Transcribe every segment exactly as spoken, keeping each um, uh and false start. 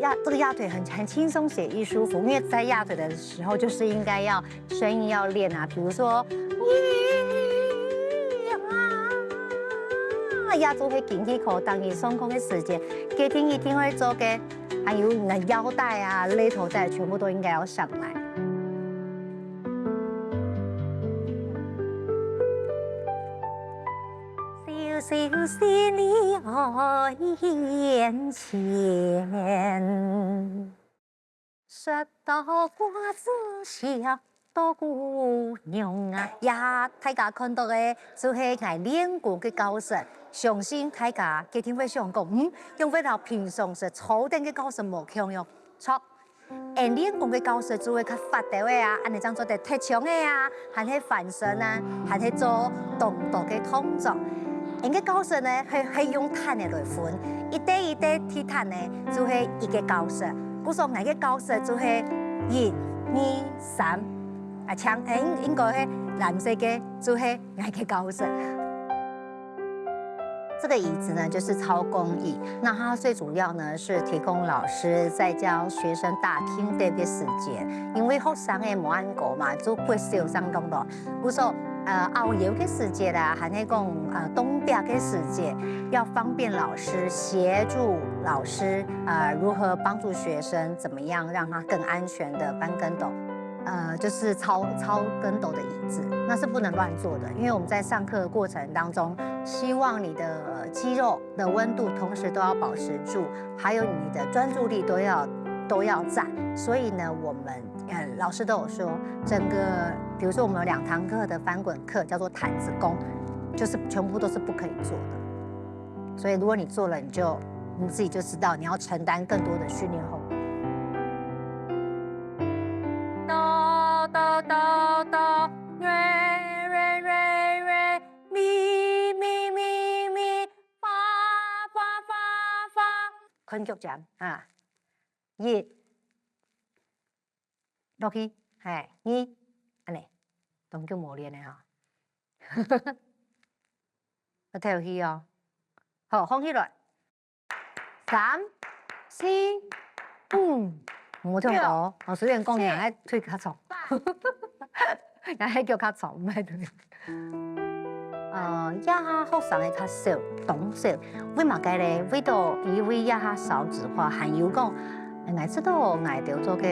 压，这个压腿很，很轻松，写意舒服，因为在压腿的时候就是应该要声音要练啊，比如说，啊，压住会紧气口，当你松口的时间，决定一定会做个，还有你的腰带啊、肋头带全部都应该要上来。小小心里爱眼前。 说到瓜子笑到姑娘啊。呀，大家看到个就係𠊎練功个教室，相信大家一定會想講，嗯，仰會摎平常時坐等个教室無共樣？著，𠊎練功个教室就會較闊兜个啊，恁呢正做得踢牆个啊，還係翻身啊，還係做動作个動作。𠊎个教室呢，係，係用攤个來分，一垤一垤地攤呢，就係一个教室。 故所𠊎个教室就係一、二、三，啊，青，欸，應，應該係藍色个，就係𠊎个教室。這個椅子呢，就是操工椅。那它最主要呢，是提供老師在教學生打拼的一個時間，因為學生个無恁高嘛，就骨瘦上當咯。 故所，呃，拗腰个時節啊，還係講，呃，動作个時節，要方便老師，協助老師，呃，如何幫助學生，怎麼樣讓他更安全的翻跟斗，呃，就是操，操跟斗的椅子，那是不能亂坐的，因為我們在上課的過程當中，希望你的，呃，肌肉的溫度同時都要保持住，還有你的專注力都要，都要在，所以呢，我們 呃，老師都有說，整個，比如說我們有兩堂課的翻滾課叫做毯子功，就是全部都是不可以坐的。所以如果你坐了，你就，你自己就知道你要承擔更多的訓練後果。哆哆哆哆，瑞瑞瑞瑞，咪咪咪咪，發發發發。看腳尖啊，一， 落去，係，二，恁呢，當久無練了吼。愛敨氣哦。好，䟘起來。三、四、五，無聽到。哦，雖然講你个腿較長，但係腳較長，毋係腿。 呃，這下學生个較少，當少。為麼个呢？為到因為這下少子化，還有講，𠊎知道𠊎兜做个，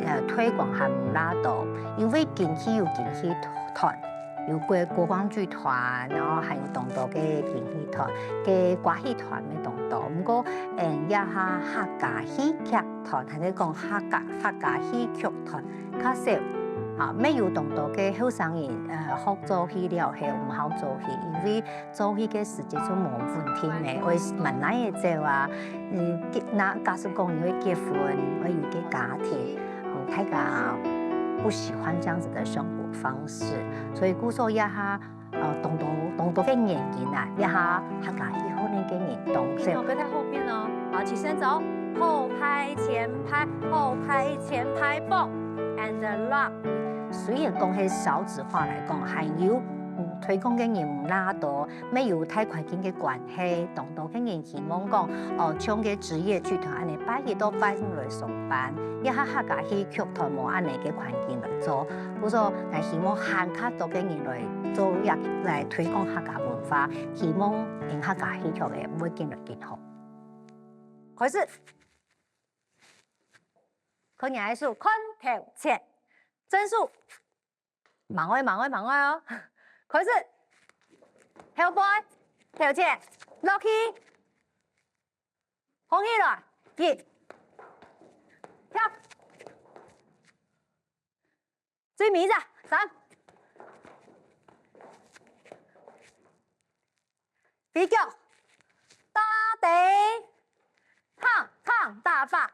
呃，推廣還毋罅多，因為京劇有京劇團，有國，國光劇團，然後還有當多个京劇團，个歌仔戲團乜當多。毋過，嗯，這下客家戲劇團，還係講客家，客家戲劇團較少。啊，乜有當多个後生人，呃，學做戲了後，毋好做戲，因為 做戲个時節就無穩定咧，會蠻難个走啊。嗯，結，那假使講你會結婚，會有一個家庭，嗯，大家不喜歡這樣子的生活方式，所以故所這下，呃，當多，當多个原因啊，這下客家戲學院个人當少。腳不要太後面哦，好，起身走，後拍前拍，後拍前拍，boom，and lock。雖然講係少子化來講，還有，嗯，推廣个人毋罅多， 乜有大環境个關係，當多个人希望講，哦，像个職業劇團恁呢，拜一到拜五來上班，這下客家戲劇團無恁呢个環境來做。故所，𠊎希望還較多个人來做，也來推廣客家文化，希望𠊎客家戲劇个環境來更好。開始，看你个手，看頭前，正手。 慢愛，慢愛，慢愛哦。開始，後背，頭前，落去，䟘起來，一，跳，最尾一隻，三，飛腳，打底，胖胖打發。